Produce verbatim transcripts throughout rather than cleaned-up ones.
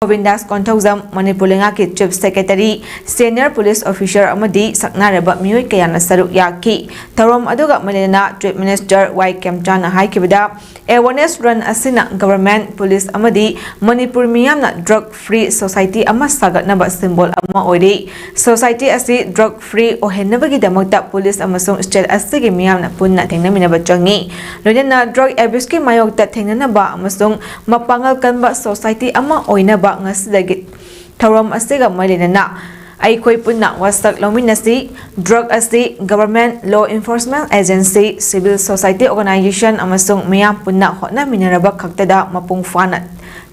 ꯒꯣꯕꯤꯟꯗꯥꯁ ꯀꯣꯟꯊꯧꯖꯝ, ꯃꯅꯤꯄꯨꯔ ꯂꯩꯉꯥꯛꯀꯤ Chief Secretary, senior police officer ꯑꯃꯗꯤ ꯁꯛꯅꯥꯏꯔꯕ ꯃꯤꯑꯣꯏ ꯀꯌꯥꯅ ꯁꯔꯨꯛ ꯌꯥꯈꯤ꯫ ꯊꯧꯔꯝ ꯑꯗꯨꯒ ꯃꯔꯤ ꯂꯩꯅꯅ Chief Minister ꯋꯥꯏ ꯈꯦꯝꯆꯥꯅ ꯍꯥꯏꯈꯤꯕꯗ, awareness run ꯑꯁꯤꯅ government, police ꯑꯃꯗꯤ ꯃꯅꯤꯄꯨꯔ ꯃꯤꯌꯥꯝꯅ drug free society ꯑꯃ ꯁꯥꯒꯠꯅꯕ symbol ꯑꯃ ꯑꯣꯏꯔꯤ꯫ Society ꯑꯁꯤ drug free ꯑꯣꯏꯍꯟꯅꯕꯒꯤꯗꯃꯛꯇ police ꯑꯃꯁꯨꯡ state ꯑꯁꯤꯒꯤ ꯃꯤꯌꯥꯝꯅ ꯄꯨꯟꯅ ꯊꯦꯡꯅꯃꯤꯟꯅꯕ ꯆꯪꯏ꯫ ꯂꯣꯏꯅꯅ drug abuseꯀꯤ ꯃꯥꯌꯣꯛꯇ ꯊꯦꯡꯅꯅꯕ ꯑꯃꯁꯨꯡ ꯃꯄꯥꯡꯒꯜ ꯀꯟꯕ society ꯑꯃ ꯑꯣꯏꯅꯕ ꯉꯁꯤꯗꯒꯤ ꯊꯧꯔꯝ ꯑꯁꯤꯒ ꯃꯔꯤ ꯂꯩꯅꯅ ꯑꯩꯈꯣꯏ ꯄꯨꯟꯅ ꯋꯥꯁꯛ ꯂꯧꯃꯤꯟꯅꯁꯤ꯫ Drug ꯑꯁꯤ government, law enforcement agency, civil society organization ꯑꯃꯁꯨꯡ ꯃꯤꯌꯥꯝ ꯄꯨꯟꯅ ꯍꯣꯠꯅꯃꯤꯟꯅꯔꯕ ꯈꯛꯇꯗ ꯃꯄꯨꯡ ꯐꯥꯅ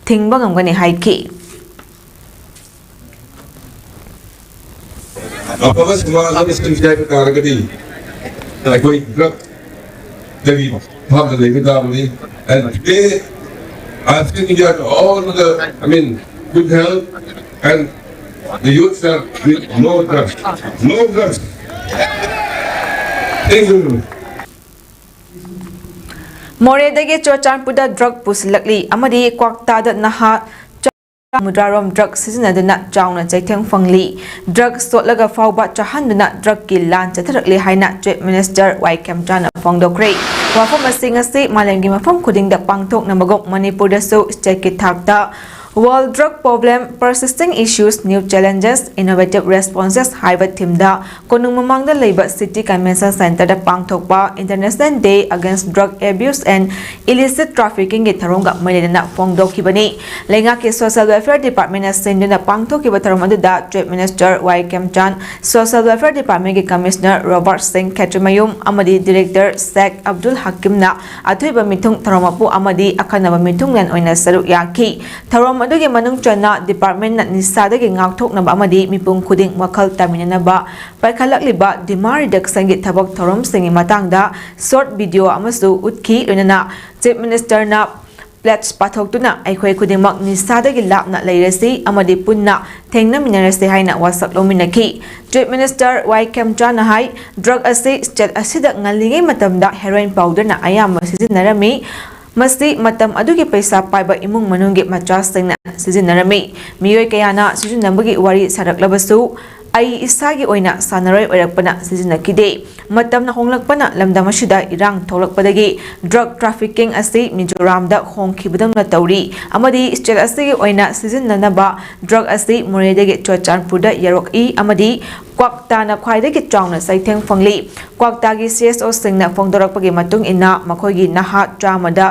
ꯊꯤꯡꯕ ꯉꯝꯒꯅꯤ ꯍꯥꯏꯈꯤ꯫ ꯑꯐꯕ ꯁꯃꯥꯖ ꯑꯃ ꯁꯦꯝꯁꯦ ꯍꯥꯏꯕ ꯇꯥꯔꯒꯗꯤ ꯑꯩꯈꯣꯏ drugꯇꯒꯤ ꯐꯥꯗ ꯂꯩꯕ ꯇꯥꯕꯅꯤ꯫ And today, I think we are all the, I mean, good health and the youths are with no drugs. No drugs. Thank you. ꯃꯣꯔꯦꯗꯒꯤ ꯆꯨꯔꯆꯥꯟꯄꯨꯔꯗ drug ꯄꯨꯁꯤꯜꯂꯛꯂꯤ ꯑꯃꯗꯤ ꯀ꯭ꯋꯥꯛꯇꯥꯗ ꯅꯍꯥ ꯆꯥ ꯃꯨꯗ꯭ꯔꯥꯔꯣꯝ drug ꯁꯤꯖꯤꯟꯅꯗꯨꯅ ꯆꯥꯎꯅ ꯆꯩꯊꯦꯡ ꯐꯪꯂꯤ꯫ Drug ꯁꯣꯠꯂꯒ ꯐꯥꯎꯕ ꯆꯥꯍꯟꯗꯨꯅ drugꯀꯤ ꯂꯥꯟ ꯆꯠꯊꯔꯛꯂꯤ ꯍꯥꯏꯅ Chief Minister ꯋꯥꯏ ꯈꯦꯝꯆꯥꯅ ꯐꯣꯡꯗꯣꯛꯈ꯭ꯔꯦ꯫ ꯋꯥꯐꯝ ꯑꯁꯤ ꯉꯁꯤ ꯃꯥꯂꯦꯝꯒꯤ ꯃꯐꯝ ꯈꯨꯗꯤꯡꯗ ꯄꯥꯡꯊꯣꯛꯅꯕꯒꯨꯝ ꯃꯅꯤꯄꯨꯔꯗꯁꯨ stateꯀꯤ ꯊꯥꯛꯇ World Drug Problem, Persisting Issues, New Challenges, Innovative Responses ꯍꯥꯏꯕ themeꯗ ꯀꯣꯅꯨꯡ ꯃꯃꯥꯡꯗ ꯂꯩꯕ City Convention Centreꯗ ꯄꯥꯡꯊꯣꯛꯄ International Day Against Drug Abuse and Illicit Traffickingꯒꯤ ꯊꯧꯔꯝꯒ ꯃꯔꯤ ꯂꯩꯅꯅ ꯐꯣꯡꯗꯣꯛꯈꯤꯕꯅꯤ꯫ ꯂꯩꯉꯥꯛꯀꯤ Social Welfare Departmentꯅ ꯁꯤꯟꯗꯨꯅ ꯄꯥꯡꯊꯣꯛꯈꯤꯕ ꯊꯧꯔꯝ ꯑꯗꯨꯗ Chief Minister ꯋꯥꯏ ꯈꯦꯝꯆꯥꯟ, Social Welfare Departmentꯀꯤ Commissioner ꯔꯣꯕꯥꯔꯠ ꯁꯤꯡ ꯈꯦꯇ꯭ꯔꯤꯃꯌꯨꯝ ꯑꯃꯗꯤ Director ꯁꯦꯛ ꯑꯕꯗꯨꯜ ꯍꯀꯤꯝꯅ ꯑꯊꯣꯏꯕ ꯃꯤꯊꯨꯡ ꯊꯧꯔꯝ ꯃꯄꯨ ꯑꯃꯗꯤ ꯑꯈꯟꯅꯕ ꯃꯤꯊꯨꯡꯂꯦꯟ ꯑꯣꯏꯅ ꯁꯔꯨꯛ ꯌꯥꯈꯤ꯫ ꯊꯧꯔꯝ ꯑꯗꯨꯒꯤ ꯃꯅꯨꯡ ꯆꯟꯅ departmentꯅ ꯅꯤꯁꯥꯗꯒꯤ ꯉꯥꯛꯊꯣꯛꯅꯕ ꯑꯃꯗꯤ ꯃꯤꯄꯨꯝ ꯈꯨꯗꯤꯡ ꯋꯥꯈꯜ ꯇꯥꯃꯤꯟꯅꯅꯕ ꯄꯥꯏꯈꯠꯂꯛꯂꯤꯕ demand reductionꯒꯤ ꯊꯕꯛ ꯊꯧꯔꯝꯁꯤꯡꯒꯤ ꯃꯇꯥꯡꯗ short video ꯑꯃꯁꯨ ꯎꯠꯈꯤ꯫ ꯂꯣꯏꯅꯅ Chief Ministerꯅ pledge ꯄꯥꯊꯣꯛꯇꯨꯅ ꯑꯩꯈꯣꯏ ꯈꯨꯗꯤꯡꯃꯛ ꯅꯤꯁꯥꯗꯒꯤ ꯂꯥꯞꯅ ꯂꯩꯔꯁꯤ ꯑꯃꯗꯤ ꯄꯨꯟꯅ ꯊꯦꯡꯅꯃꯤꯟꯅꯔꯁꯤ ꯍꯥꯏꯅ ꯋꯥꯁꯛ ꯂꯧꯃꯤꯟꯅꯈꯤ꯫ Chief Minister ꯋꯥꯏ ꯈꯦꯝꯆꯥꯅ ꯍꯥꯏ, drug ꯑꯁꯤ state ꯑꯁꯤꯗ ꯉꯜꯂꯤꯉꯩ ꯃꯇꯝꯗ heroin powderꯅ ꯑꯌꯥꯝꯕ ꯁꯤꯖꯤꯟꯅꯔꯝꯃꯤ꯫ ꯃꯁꯤ ꯃꯇꯝ ꯑꯗꯨꯒꯤ ꯄꯩꯁꯥ ꯄꯥꯏꯕ ꯏꯃꯨꯡ ꯃꯅꯨꯡꯒꯤ ꯃꯆꯥꯁꯤꯡꯅ ꯁꯤꯖꯤꯟꯅꯔꯝꯃꯤ꯫ ꯃꯤꯑꯣꯏ ꯀꯌꯥꯅ ꯁꯤꯖꯤꯟꯅꯕꯒꯤ ꯋꯥꯔꯤ ꯁꯥꯔꯛꯂꯕꯁꯨ, ꯑꯩ ꯏꯁꯥꯒꯤ ꯑꯣꯏꯅ ꯁꯥꯟꯅꯔꯣꯏ ꯑꯣꯏꯔꯛꯄꯅ ꯁꯤꯖꯤꯟꯅꯈꯤꯗꯦ꯫ ꯃꯇꯝꯅ ꯍꯣꯡꯂꯛꯄꯅ ꯂꯝꯗꯝ ꯑꯁꯤꯗ ꯏꯔꯥꯡ ꯊꯣꯛꯂꯛꯄꯗꯒꯤ drug trafficking ꯑꯁꯤ ꯃꯤꯖꯣꯔꯥꯝꯗ ꯍꯣꯡꯈꯤꯕꯗꯧꯅ ꯇꯧꯔꯤ ꯑꯃꯗꯤ state ꯑꯁꯤꯒꯤ ꯑꯣꯏꯅ ꯁꯤꯖꯤꯟꯅꯅꯕ drug ꯑꯁꯤ ꯃꯣꯔꯦꯗꯒꯤ ꯆꯨꯔꯆꯥꯟꯄꯨꯔꯗ ꯌꯧꯔꯛꯏ ꯑꯃꯗꯤ ꯀ꯭ꯋꯥꯛꯇꯥꯅ ꯈ꯭ꯋꯥꯏꯗꯒꯤ ꯆꯥꯎꯅ ꯆꯩꯊꯦꯡ ꯐꯪꯂꯤ꯫ ꯀ꯭ꯋꯥꯛꯇꯥꯒꯤ C S Oꯁꯤꯡꯅ ꯐꯣꯡꯗꯣꯔꯛꯄꯒꯤ ꯃꯇꯨꯡ ꯏꯟꯅ, ꯃꯈꯣꯏꯒꯤ ꯅꯍꯥ ꯆꯥꯝꯃꯗ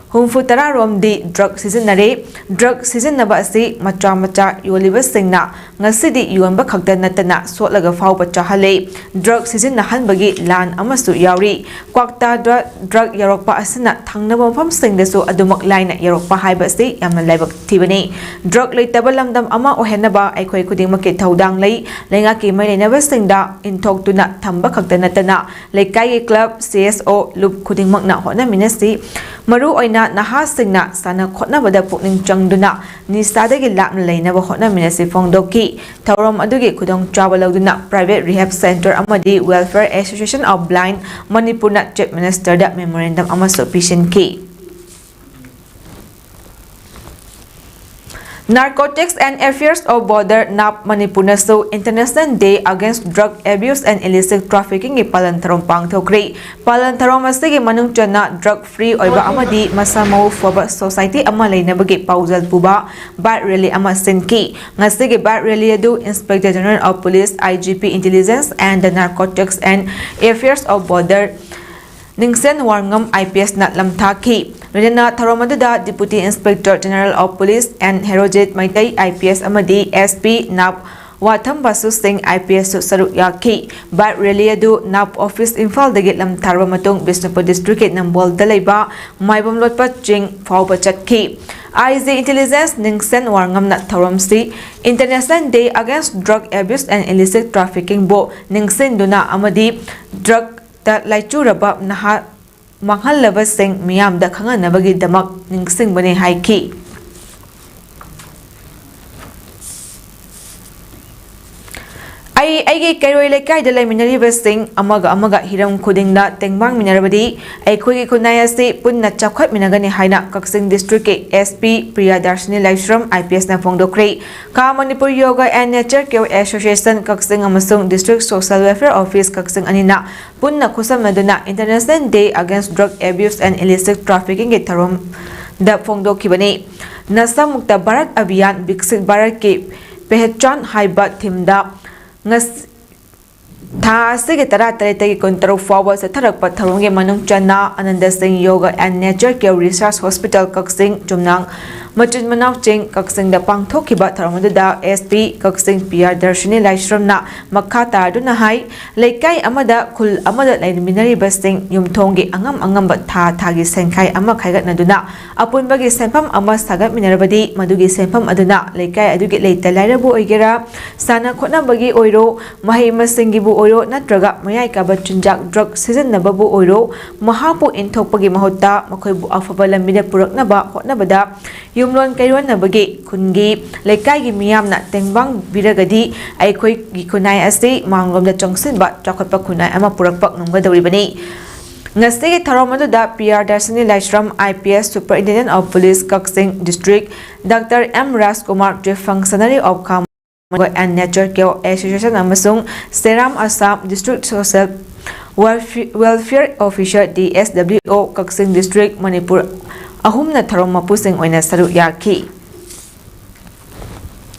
ꯍꯨꯝꯐꯨ ꯇꯔꯥ ꯔꯣꯝꯗꯤ drug ꯁꯤꯖꯤꯟꯅꯔꯦ꯫ Drug ꯁꯤꯖꯤꯟꯅꯕ ꯑꯁꯤ ꯃꯆꯥ ꯃꯆꯥ ꯌꯣꯜꯂꯤꯕꯁꯤꯡꯅ ꯉꯁꯤꯗꯤ ꯌꯣꯟꯕ ꯈꯛꯇ ꯅꯠꯇꯅ ꯁꯣꯠꯂꯒ ꯐꯥꯎꯕ ꯆꯥꯍꯜꯂꯦ꯫ Drug ꯁꯤꯖꯤꯟꯅꯍꯟꯕꯒꯤ ꯂꯥꯟ ꯑꯃꯁꯨ ꯌꯥꯎꯔꯤ꯫ ꯀ꯭ꯋꯥꯛꯇꯥꯗ drug ꯌꯧꯔꯛꯄ ꯑꯁꯤꯅ ꯊꯪꯅꯕ ꯃꯐꯝꯁꯤꯡꯗꯁꯨ ꯑꯗꯨꯃꯛ ꯂꯥꯏꯅ ꯌꯧꯔꯛꯄ ꯍꯥꯏꯕ ꯑꯁꯤ ꯌꯥꯝꯅ ꯂꯥꯏꯕꯛ ꯊꯤꯕꯅꯤ꯫ Drug ꯂꯩꯇꯕ ꯂꯝꯗꯝ ꯑꯃ ꯑꯣꯏꯍꯟꯅꯕ ꯑꯩꯈꯣꯏ ꯈꯨꯗꯤꯡꯃꯛꯀꯤ ꯊꯧꯗꯥꯡ ꯂꯩ꯫ ꯂꯩꯉꯥꯛꯀꯤ ꯃꯔꯤ ꯂꯩꯅꯕꯁꯤꯡꯗ ꯏꯟꯊꯣꯛꯇꯨꯅ ꯊꯝꯕ ꯈꯛꯇ ꯅꯠꯇꯅ, ꯂꯩꯀꯥꯏꯒꯤ club, C S O, ꯂꯨꯞ ꯈꯨꯗꯤꯡꯃꯛꯅ ꯍꯣꯠꯅꯃꯤꯟꯅꯁꯤ꯫ ꯃꯔꯨꯑꯣꯏꯅ ꯅꯍꯥꯁꯤꯡꯅ ꯁꯥꯟꯅ ꯈꯣꯠꯅꯕꯗ ꯄꯨꯛꯅꯤꯡ ꯆꯪꯗꯨꯅ ꯅꯤꯁꯥꯗꯒꯤ ꯂꯥꯞꯅ ꯂꯩꯅꯕ ꯍꯣꯠꯅꯃꯤꯟꯅꯁꯤ ꯐꯣꯡꯗꯣꯛꯈꯤ꯫ ꯊꯧꯔꯝ ꯑꯗꯨꯒꯤ ꯈꯨꯗꯣꯡꯆꯥꯕ ꯂꯧꯗꯨꯅ Private Rehab Centre ꯑꯃꯗꯤ Welfare Association of Blind ꯃꯅꯤꯄꯨꯔꯅ Chief Ministerꯗ memorandum ꯑꯃꯁꯨ ꯄꯤꯁꯤꯟꯈꯤ꯫ Narcotics and Affairs of Border, NAP, ꯃꯅꯤꯄꯨꯔꯅꯁꯨ International Day Against Drug Abuse and Illicit Traffickingꯒꯤ ꯄꯥꯂꯟ ꯊꯧꯔꯝ ꯄꯥꯡꯊꯣꯛꯈ꯭ꯔꯦ꯫ ꯄꯥꯂꯟ ꯊꯧꯔꯝ ꯑꯁꯤꯒꯤ ꯃꯅꯨꯡ ꯆꯟꯅ drug free ꯑꯣꯏꯕ ꯑꯃꯗꯤ ꯃꯁꯥ ꯃꯎ ꯐꯕ society ꯑꯃ ꯂꯩꯅꯕꯒꯤ ꯄꯥꯎꯖꯦꯜ ꯄꯨꯕ bike rally ꯑꯃ ꯁꯤꯟꯈꯤ꯫ ꯉꯁꯤꯒꯤ bike rally ꯑꯗꯨ Inspector General of Police, I G P, Intelligence and the Narcotics and Affairs of Border, ꯅꯤꯡꯁꯦꯟ ꯋꯥꯔꯉꯝ, I P S ꯅ ꯂꯝꯊꯥꯈꯤ꯫ ꯂꯣꯏꯅꯅ ꯊꯧꯔꯝ ꯑꯗꯨꯗ Deputy Inspector General of Police N Herojit Meitei, I P S ꯑꯃꯗꯤ S P NAP ꯋꯥꯊꯝ ꯕꯥꯁꯨ ꯁꯤꯡ, I P S ꯁꯨ ꯁꯔꯨꯛ ꯌꯥꯈꯤ꯫ Bike rally ꯑꯗꯨ NAP office ꯏꯝꯐꯥꯜꯗꯒꯤ ꯂꯝꯊꯥꯔꯕ ꯃꯇꯨꯡ ꯕꯤꯁꯅꯨꯄꯨꯔ districtꯀꯤ ꯅꯝꯕꯣꯜꯗ ꯂꯩꯕ ꯃꯥꯏꯕꯝ ꯂꯣꯠꯄ ꯆꯤꯡ ꯐꯥꯎꯕ ꯆꯠꯈꯤ꯫ I G Intelligence ꯅꯤꯡꯁꯦꯟ ꯋꯥꯔꯉꯝꯅ ꯊꯧꯔꯝꯁꯤ International Day Against Drug Abuse and Illicit Traffickingꯕꯨ ꯅꯤꯡꯁꯤꯡꯗꯨꯅ ꯑꯃꯗꯤ drug ꯇ ꯂꯥꯏꯆꯨꯔꯕ ꯅꯍꯥ ꯃꯥꯡꯍꯜꯂꯕꯁꯤꯡ ꯃꯤꯌꯥꯝꯗ ꯈꯪꯍꯟꯅꯕꯒꯤꯗꯃꯛ ꯅꯤꯡꯁꯤꯡꯕꯅꯤ ꯍꯥꯏꯈꯤ꯫ ꯑꯩ ꯑꯩꯒꯤ ꯀꯩꯔꯣꯏ ꯂꯩꯀꯥꯏꯗ ꯂꯩꯃꯤꯟꯅꯔꯤꯕꯁꯤꯡ ꯑꯃꯒ ꯑꯃꯒ ꯍꯤꯔꯝ ꯈꯨꯗꯤꯡꯗ ꯇꯦꯡꯕꯥꯡꯃꯤꯟꯅꯔꯕꯗꯤ ꯑꯩꯈꯣꯏꯒꯤ ꯈꯨꯟꯅꯥꯏ ꯑꯁꯤ ꯄꯨꯟꯅ ꯆꯥꯎꯈꯠꯃꯤꯟꯅꯒꯅꯤ ꯍꯥꯏꯅ ꯀꯛꯆꯤꯡ ꯗꯤꯁꯇ꯭ꯔꯤꯛꯀꯤ SP ꯄ꯭ꯔꯤꯌꯥꯗꯔꯁꯤꯅꯤ ꯂꯥꯏꯁ꯭ꯔꯝ IPSꯅ ꯐꯣꯡꯗꯣꯛꯈ꯭ꯔꯦ꯫ ꯈꯥ ꯃꯅꯤꯄꯨꯔ ꯌꯣꯒ and Nature Care Association ꯀꯛꯆꯤꯡ ꯑꯃꯁꯨꯡ District Social Welfare Office ꯀꯛꯆꯤꯡ ꯑꯅꯤꯅ ꯄꯨꯟꯅ ꯈꯨꯠꯁꯝꯅꯗꯨꯅ International Day Against Drug Abuse and Illicit Traffickingꯒꯤ ꯊꯧꯔꯝꯗ ꯐꯣꯡꯗꯣꯛꯈꯤꯕꯅꯤ꯫ ꯅꯁꯥꯃꯨꯛꯇ ꯚꯥꯔꯠ ꯑꯚꯤꯌꯥꯟ ꯕꯤꯛꯁꯤꯠ ꯚꯥꯔꯠꯀꯤ ꯄꯦꯍꯆꯥꯟ ꯍꯥꯏꯕ themeꯗ ꯉꯁ-, ꯊꯥ ꯑꯁꯤꯒꯤ ꯇꯔꯥꯇꯔꯦꯠꯇꯒꯤ ꯀꯨꯟꯇꯔꯨꯛ ꯐꯥꯎꯕ ꯆꯠꯊꯔꯛꯄ ꯊꯧꯔꯝꯒꯤ ꯃꯅꯨꯡ ꯆꯟꯅ ꯑꯅꯟꯗ ꯁꯤꯡ Yoga and Nature Care Research Hospital ꯀꯛꯆꯤꯡ ꯆꯨꯝꯅꯥꯡ ꯃꯆꯤꯟ ꯃꯅꯥꯎꯁꯤꯡ ꯀꯛꯆꯤꯡꯗ ꯄꯥꯡꯊꯣꯛꯈꯤꯕ ꯊꯧꯔꯝ ꯑꯗꯨꯗ SP ꯀꯛꯆꯤꯡ ꯄ꯭ꯔꯤꯌꯥꯗꯔꯁꯤꯅꯤ ꯂꯥꯏꯁ꯭ꯔꯝꯅ ꯃꯈꯥ ꯇꯥꯗꯨꯅ ꯍꯥꯏ, ꯂꯩꯀꯥꯏ ꯑꯃꯗ ꯈꯨꯜ ꯑꯃꯗ ꯂꯩꯃꯤꯟꯅꯔꯤꯕꯁꯤꯡ ꯌꯨꯝꯊꯣꯡꯒꯤ ꯑꯉꯝ ꯑꯉꯝꯕ ꯊꯥ ꯊꯥꯒꯤ ꯁꯦꯟꯈꯥꯏ ꯑꯃ ꯈꯥꯏꯒꯠꯅꯗꯨꯅ ꯑꯄꯨꯟꯕꯒꯤ ꯁꯦꯟꯐꯝ ꯑꯃ ꯁꯥꯒꯠꯃꯤꯟꯅꯔꯕꯗꯤ ꯃꯗꯨꯒꯤ ꯁꯦꯟꯐꯝ ꯑꯗꯨꯅ ꯂꯩꯀꯥꯏ ꯑꯗꯨꯒꯤ ꯂꯩꯇ ꯂꯥꯏꯔꯕꯨ ꯑꯣꯏꯒꯦꯔꯥ, ꯁꯥꯟꯅ ꯈꯣꯠꯅꯕꯒꯤ ꯑꯣꯏꯔꯣ, ꯃꯍꯩ ꯃꯁꯤꯡꯒꯤꯕꯨ ꯑꯣꯏꯔꯣ ꯅꯠꯇ꯭ꯔꯒ ꯃꯌꯥꯏ ꯀꯥꯕ ꯆꯤꯟꯖꯥꯛ drug ꯁꯤꯖꯤꯟꯅꯕꯕꯨ ꯑꯣꯏꯔꯣ, ꯃꯍꯥꯛꯄꯨ ꯏꯟꯊꯣꯛꯄꯒꯤ ꯃꯍꯨꯠꯇ ꯃꯈꯣꯏꯕꯨ ꯑꯐꯕ ꯂꯝꯕꯤꯗ ꯄꯨꯔꯛꯅꯕ ꯍꯣꯠꯅꯕꯗ ꯌꯨꯝꯂꯣꯟ ꯀꯩꯔꯣꯟꯅꯕꯒꯤ ꯈꯨꯟꯒꯤ ꯂꯩꯀꯥꯏꯒꯤ ꯃꯤꯌꯥꯝꯅ ꯇꯦꯡꯕꯥꯡꯕꯤꯔꯒꯗꯤ ꯑꯩꯈꯣꯏꯒꯤ ꯈꯨꯟꯅꯥꯏ ꯑꯁꯤ ꯃꯥꯡꯂꯣꯝꯗ ꯆꯪꯁꯤꯟꯕ ꯆꯥꯎꯈꯠꯄ ꯈꯨꯟꯅꯥꯏ ꯑꯃ ꯄꯨꯔꯛꯄ ꯉꯝꯒꯗꯧꯔꯤꯕꯅꯤ꯫ ꯉꯁꯤꯒꯤ ꯊꯧꯔꯝ ꯑꯗꯨꯗ ꯄ꯭ꯔꯤꯌꯥꯗꯔꯁꯤꯅꯤ ꯂꯥꯏꯁ꯭ꯔꯝ, IPS Superintendent of Police Kakching District, Doctor M Rajkumar, Chief Functionary of Kham and Nature Care Association ꯑꯃꯁꯨꯡ ꯁꯦꯔꯥꯝ Assam District Social Welfare Officer, DSWO, ꯀꯛꯆꯤꯡ District, ꯃꯅꯤꯄꯨꯔ ꯑꯍꯨꯝꯅ ꯊꯧꯔꯝ ꯃꯄꯨꯁꯤꯡ ꯑꯣꯏꯅ ꯁꯔꯨꯛ ꯌꯥꯈꯤ꯫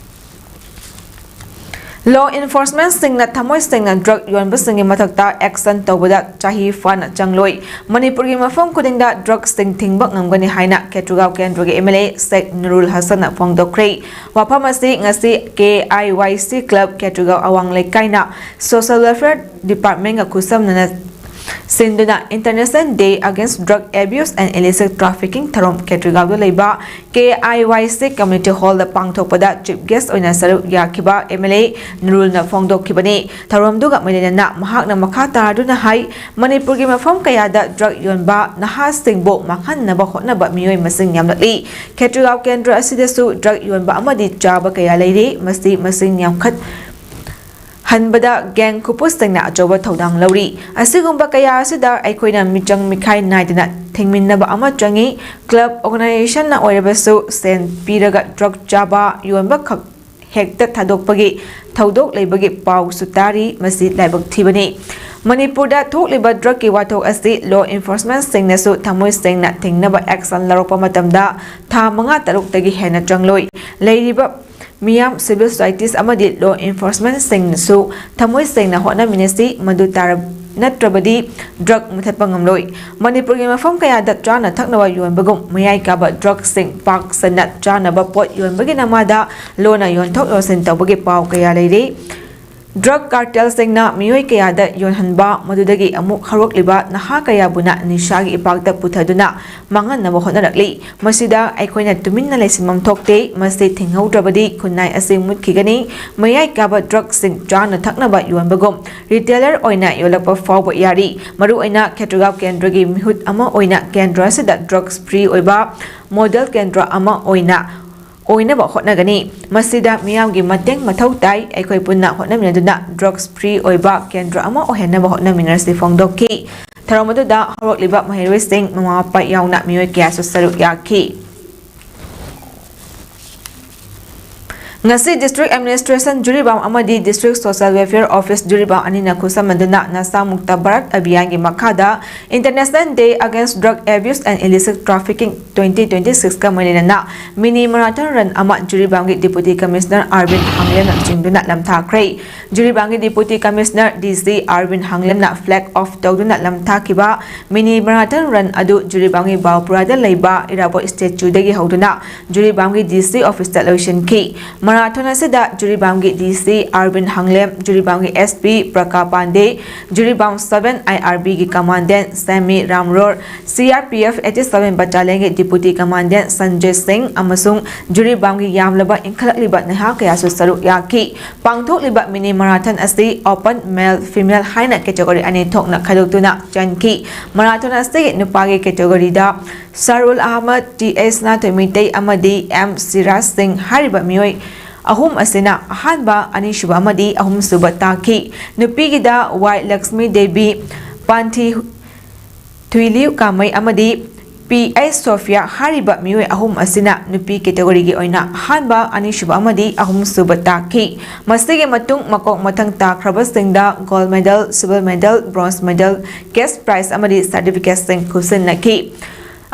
Law enforcementꯁꯤꯡꯅ ꯊꯃꯣꯏ ꯁꯦꯡꯅ drug ꯌꯣꯟꯕꯁꯤꯡꯒꯤ ꯃꯊꯛꯇ action ꯇꯧꯕꯗ ꯆꯍꯤ ꯐꯥꯅ ꯆꯪꯂꯣꯏ꯫ ꯃꯅꯤꯄꯨꯔꯒꯤ ꯃꯐꯝ ꯈꯨꯗꯤꯡꯗ drugꯁꯤꯡ ꯊꯤꯡꯕ ꯉꯝꯒꯅꯤ ꯍꯥꯏꯅ ꯈꯦꯇ꯭ꯔꯤꯒꯥꯎ ꯀꯦꯟꯗ꯭ꯔꯒꯤ MLA ꯁꯦꯛ ꯅꯨꯔꯨꯜ ꯍꯁꯟꯅ ꯐꯣꯡꯗꯣꯛꯈ꯭ꯔꯦ꯫ ꯋꯥꯐꯝ ꯑꯁꯤ ꯉꯁꯤ KIYC club ꯈꯦꯇ꯭ꯔꯤꯒꯥꯎ ꯑꯋꯥꯡ ꯂꯩꯀꯥꯏꯅ Social Welfare Departmentꯒ ꯈꯨꯠꯁꯝꯅꯅ ꯁꯤꯟꯗꯨꯅ International Day Against Drug Abuse and Illicit Trafficking ꯊꯧꯔꯝ ꯈꯦꯇ꯭ꯔꯤꯒꯥꯎꯗ ꯂꯩꯕ KIYC Community Hallꯗ ꯄꯥꯡꯊꯣꯛꯄꯗ chief guest ꯑꯣꯏꯅ ꯁꯔꯨꯛ ꯌꯥꯈꯤꯕ MLA ꯅꯨꯔꯨꯜꯅ ꯐꯣꯡꯗꯣꯛꯈꯤꯕꯅꯤ꯫ ꯊꯧꯔꯝꯗꯨꯒ ꯃꯔꯤ ꯂꯩꯅꯅ ꯃꯍꯥꯛꯅ ꯃꯈꯥ ꯇꯥꯗꯨꯅ ꯍꯥꯏ, ꯃꯅꯤꯄꯨꯔꯒꯤ ꯃꯐꯝ ꯀꯌꯥꯗ drug ꯌꯣꯟꯕ ꯅꯍꯥꯁꯤꯡꯕꯨ ꯃꯥꯡꯍꯟꯅꯕ ꯍꯣꯠꯅꯕ ꯃꯤꯑꯣꯏ ꯃꯁꯤꯡ ꯌꯥꯝꯂꯛꯂꯤ꯫ ꯈꯦꯇ꯭ꯔꯤꯒꯥꯎ ꯀꯦꯟꯗ꯭ꯔ ꯑꯁꯤꯗꯁꯨ drug ꯌꯣꯟꯕ ꯑꯃꯗꯤ ꯆꯥꯕ ꯀꯌꯥ ꯂꯩꯔꯤ꯫ ꯃꯁꯤ ꯃꯁꯤꯡ ꯌꯥꯝꯈꯠ-, ꯍꯟꯕꯗ ꯒꯦꯡ ꯈꯨꯄꯨꯁꯤꯡꯅ ꯑꯆꯧꯕ ꯊꯧꯗꯥꯡ ꯂꯧꯔꯤ꯫ ꯑꯁꯤꯒꯨꯝꯕ ꯀꯌꯥ ꯑꯁꯤꯗ ꯑꯩꯈꯣꯏꯅ ꯃꯤꯆꯪ ꯃꯤꯈꯥꯏ ꯅꯥꯏꯗꯅ ꯊꯤꯡꯃꯤꯟꯅꯕ ꯑꯃ ꯆꯪꯏ꯫ ꯀ꯭ꯂꯕ ꯑꯣꯔꯒꯅꯥꯏꯖꯦꯁꯟꯅ ꯑꯣꯏꯔꯕꯁꯨ ꯁꯦꯟ ꯄꯤꯔꯒ ꯗ꯭ꯔꯒ ꯆꯥꯕ, ꯌꯣꯟꯕ ꯈꯛ ꯍꯦꯛꯇ ꯊꯥꯗꯣꯛꯄꯒꯤ ꯊꯧꯗꯣꯛ ꯂꯩꯕꯒꯤ ꯄꯥꯎꯁꯨ ꯇꯥꯔꯤ꯫ ꯃꯁꯤ ꯂꯥꯏꯕꯛ ꯊꯤꯕꯅꯤ꯫ ꯃꯅꯤꯄꯨꯔꯗ ꯊꯣꯛꯂꯤꯕ ꯗ꯭ꯔꯒꯀꯤ ꯋꯥꯊꯣꯛ ꯑꯁꯤ ꯂꯣ ꯏꯟꯐꯣꯔꯁꯃꯦꯟꯁꯤꯡꯅꯁꯨ ꯊꯃꯣꯏ ꯁꯦꯡꯅ ꯊꯤꯡꯅꯕ ꯑꯦꯛꯁꯟ ꯂꯧꯔꯛꯄ ꯃꯇꯝꯗ ꯊꯥ ꯃꯉꯥ ꯇꯔꯨꯛꯇꯒꯤ ꯍꯦꯟꯅ ꯆꯪꯂꯣꯏ꯫ ꯂꯩꯔꯤꯕ ꯃꯤꯌꯥꯝ, ꯁꯤꯚꯤꯜ ꯁꯣꯁꯥꯏꯇꯤꯁ ꯑꯃꯗꯤ ꯂꯣ ꯏꯟꯐꯣꯔꯁꯃꯦꯟꯁꯤꯡꯅꯁꯨ ꯊꯃꯣꯏ ꯁꯦꯡꯅ ꯍꯣꯠꯅꯃꯤꯟꯅꯁꯤ, ꯃꯗꯨ ꯇꯥꯔ-, ꯅꯠꯇ꯭ꯔꯕꯗꯤ ꯗ꯭ꯔꯒ ꯃꯨꯊꯠꯄ ꯉꯝꯂꯣꯏ꯫ ꯃꯅꯤꯄꯨꯔꯒꯤ ꯃꯐꯝ ꯀꯌꯥꯗ ꯆꯥꯅ ꯊꯛꯅꯕ ꯌꯣꯟꯕꯒꯨꯝ ꯃꯌꯥꯏ ꯀꯥꯕ ꯗ꯭ꯔꯒꯁꯤꯡ ꯄꯥꯛ ꯁꯟꯅ ꯆꯥꯅꯕ ꯄꯣꯠ ꯌꯣꯟꯕꯒꯤ ꯅꯃꯥꯗ ꯂꯣꯟꯅ ꯌꯣꯟꯊꯣꯛ ꯌꯣꯟꯁꯤꯟ ꯇꯧꯕꯒꯤ ꯄꯥꯎ ꯀꯌꯥ ꯂꯩꯔꯤ꯫ ꯗ꯭ꯔꯒ ꯀꯥꯔꯇꯦꯜꯁꯤꯡꯅ ꯃꯤꯑꯣꯏ ꯀꯌꯥꯗ ꯌꯣꯟꯍꯟꯕ, ꯃꯗꯨꯗꯒꯤ ꯑꯃꯨꯛ ꯍꯧꯔꯛꯂꯤꯕ ꯅꯍꯥ ꯀꯌꯥꯕꯨꯅ ꯅꯤꯁꯥꯒꯤ ꯏꯄꯥꯛꯇ ꯄꯨꯊꯗꯨꯅ ꯃꯥꯡꯍꯟꯅꯕ ꯍꯣꯠꯅꯔꯛꯂꯤ꯫ ꯃꯁꯤꯗ ꯑꯩꯈꯣꯏꯅ ꯇꯨꯃꯤꯟꯅ ꯂꯩꯁꯤꯟꯐꯝ ꯊꯣꯛꯇꯦ꯫ ꯃꯁꯤ ꯊꯤꯡꯍꯧꯗ꯭ꯔꯕꯗꯤ ꯈꯨꯟꯅꯥꯏ ꯑꯁꯤ ꯃꯨꯠꯈꯤꯒꯅꯤ꯫ ꯃꯌꯥꯏ ꯀꯥꯕ ꯗ꯭ꯔꯒꯁꯤꯡ ꯆꯥꯅ ꯊꯛꯅꯕ ꯌꯣꯟꯕꯒꯨꯝ ꯔꯤꯇꯦꯂꯔ ꯑꯣꯏꯅ ꯌꯣꯜꯂꯛꯄ ꯐꯥꯎꯕ ꯌꯥꯔꯤ꯫ ꯃꯔꯨꯑꯣꯏꯅ ꯈꯦꯇ꯭ꯔꯒꯥꯎ ꯀꯦꯟꯗ꯭ꯔꯒꯤ ꯃꯤꯍꯨꯠ ꯑꯃ ꯑꯣꯏꯅ ꯀꯦꯟꯗ꯭ꯔ ꯑꯁꯤꯗ ꯗ꯭ꯔꯒꯁ ꯐ꯭ꯔꯤ ꯑꯣꯏꯕ ꯃꯣꯗꯦꯜ ꯀꯦꯟꯗ꯭ꯔ ꯑꯃ ꯑꯣꯏꯅ ꯑꯣꯏꯅꯕ ꯍꯣꯠꯅꯒꯅꯤ꯫ ꯃꯁꯤꯗ ꯃꯤꯌꯥꯝꯒꯤ ꯃꯇꯦꯡ ꯃꯊꯧ ꯇꯥꯏ꯫ ꯑꯩꯈꯣꯏ ꯄꯨꯟꯅ ꯍꯣꯠꯅꯃꯤꯟꯅꯗꯨꯅ ꯗ꯭ꯔꯒꯁ ꯐ꯭ꯔꯤ ꯑꯣꯏꯕ ꯀꯦꯟꯗ꯭ꯔ ꯑꯃ ꯑꯣꯏꯍꯟꯅꯕ ꯍꯣꯠꯅꯃꯤꯟꯅꯔꯁꯤ ꯐꯣꯡꯗꯣꯛꯈꯤ꯫ ꯊꯧꯔꯝ ꯑꯗꯨꯗ ꯍꯧꯔꯛꯂꯤꯕ ꯃꯍꯩꯔꯣꯏꯁꯤꯡ, ꯃꯃꯥ ꯃꯄꯥ ꯌꯥꯎꯅ ꯃꯤꯑꯣꯏ ꯀꯌꯥꯁꯨ ꯁꯔꯨꯛ ꯌꯥꯈꯤ꯫ ꯉꯁꯤ District Administration ꯖꯤꯔꯤꯕꯥꯝ ꯑꯃꯗꯤ District Social Welfare Office Jiribam ꯑꯅꯤꯅ ꯈꯨꯠꯁꯝꯅꯗꯨꯅ ꯅꯁꯥ ꯃꯨꯛꯇ ꯚꯥꯔꯠ ꯑꯚꯤꯌꯥꯟꯒꯤ ꯃꯈꯥꯗ International Day Against Drug Abuse and Illicit Trafficking twenty twenty-six ꯀ ꯃꯔꯤ ꯂꯩꯅꯅ mini marathon run ꯑꯃ ꯖꯤꯔꯤꯕꯥꯝꯒꯤ Deputy Commissioner ꯑꯥꯔꯕꯤꯟ ꯍꯥꯡꯂꯦꯝꯅ ꯆꯤꯡꯗꯨꯅ ꯂꯝꯊꯥꯈ꯭ꯔꯦ꯫ ꯖꯤꯔꯤꯕꯥꯝꯒꯤ Deputy Commissioner ꯗꯤ ꯁꯤ ꯑꯥꯔꯕꯤꯟ ꯍꯥꯡꯂꯦꯝꯅ flag off ꯇꯧꯗꯨꯅ ꯂꯝꯊꯥꯈꯤꯕ mini marathon run ꯑꯗꯨ ꯖꯤꯔꯤꯕꯥꯝꯒꯤ ꯕꯥꯎꯄꯨꯔꯥꯗ ꯂꯩꯕ ꯏꯔꯥꯕꯣꯠ statue ꯗꯒꯤ ꯍꯧꯗꯨꯅ ꯖꯤꯔꯤꯕꯥꯝꯒꯤ ꯗꯤ ꯁꯤ office ꯇ ꯂꯣꯏꯁꯤꯟꯈꯤ꯫ Marathon ꯑꯁꯤꯗ ꯖꯤꯔꯤꯕꯥꯝꯒꯤ ꯗꯤ ꯁꯤ ꯑꯥꯔꯕꯤꯟ ꯍꯥꯡꯂꯦꯝ, ꯖꯤꯔꯤꯕꯥꯝꯒꯤ S P Prakash Pande, Jiribam seven I R B ꯒꯤ Commandant Semi Ramror, C R P F eighty seven Battalion ꯒꯤ Deputy Commandant ꯁꯟꯖꯣꯏ ꯁꯤꯡ ꯑꯃꯁꯨꯡ ꯖꯤꯔꯤꯕꯥꯝꯒꯤ ꯌꯥꯝꯂꯕ ꯏꯟꯈꯠꯂꯛꯂꯤꯕ ꯅꯍꯥ ꯀꯌꯥꯁꯨ ꯁꯔꯨꯛ ꯌꯥꯈꯤ꯫ ꯄꯥꯡꯊꯣꯛꯂꯤꯕ mini marathon ꯑꯁꯤ open, male, female ꯍꯥꯏꯅ category ꯑꯅꯤ ꯊꯣꯛꯅ ꯈꯥꯏꯗꯣꯛꯇꯨꯅ ꯆꯦꯟꯈꯤ꯫ Marathon ꯑꯁꯤꯒꯤ ꯅꯨꯄꯥꯒꯤ category ꯗ ꯁꯔꯨꯜ ꯑꯍꯃꯗ, ꯇꯤ ꯑꯦꯁ ꯁꯅꯥꯊꯣꯏ ꯃꯩꯇꯩ ꯑꯃꯗꯤ ꯑꯦꯝ ꯁꯤꯔꯥꯖ ꯁꯤꯡ ꯍꯥꯏꯔꯤꯕ ꯃꯤꯑꯣꯏ ꯑꯍꯨꯝ ꯑꯁꯤꯅ ꯑꯍꯥꯟꯕ, ꯑꯅꯤꯁꯨꯕ ꯑꯃꯗꯤ ꯑꯍꯨꯝꯁꯨꯕ ꯇꯥꯈꯤ꯫ ꯅꯨꯄꯤꯒꯤꯗ ꯋꯥꯏ ꯂꯛꯁꯃꯤ ꯗꯦꯕꯤ, ꯄꯥꯟꯊꯤ ꯊꯨꯏꯂꯤꯎ ꯀꯥꯃꯩ ꯑꯃꯗꯤ ꯄꯤ ꯑꯩꯆ ꯁꯣꯐꯤꯌꯥ ꯍꯥꯏꯔꯤꯕ ꯃꯤꯑꯣꯏ ꯑꯍꯨꯝ ꯑꯁꯤꯅ ꯅꯨꯄꯤ ꯀꯦꯇꯦꯒꯣꯔꯤꯒꯤ ꯑꯣꯏꯅ ꯑꯍꯥꯟꯕ, ꯑꯅꯤꯁꯨꯕ ꯑꯃꯗꯤ ꯑꯍꯨꯝꯁꯨꯕ ꯇꯥꯈꯤ꯫ ꯃꯁꯤꯒꯤ ꯃꯇꯨꯡ ꯃꯀꯣꯛ ꯃꯊꯪ ꯇꯥꯈ꯭ꯔꯕꯁꯤꯡꯗ gold medal, silver medal, bronze medal, cash prize ꯑꯃꯗꯤ ꯁꯥꯔꯇꯤꯐꯤꯀꯦꯠꯁꯤꯡ ꯈꯨꯠꯁꯤꯟꯅꯈꯤ꯫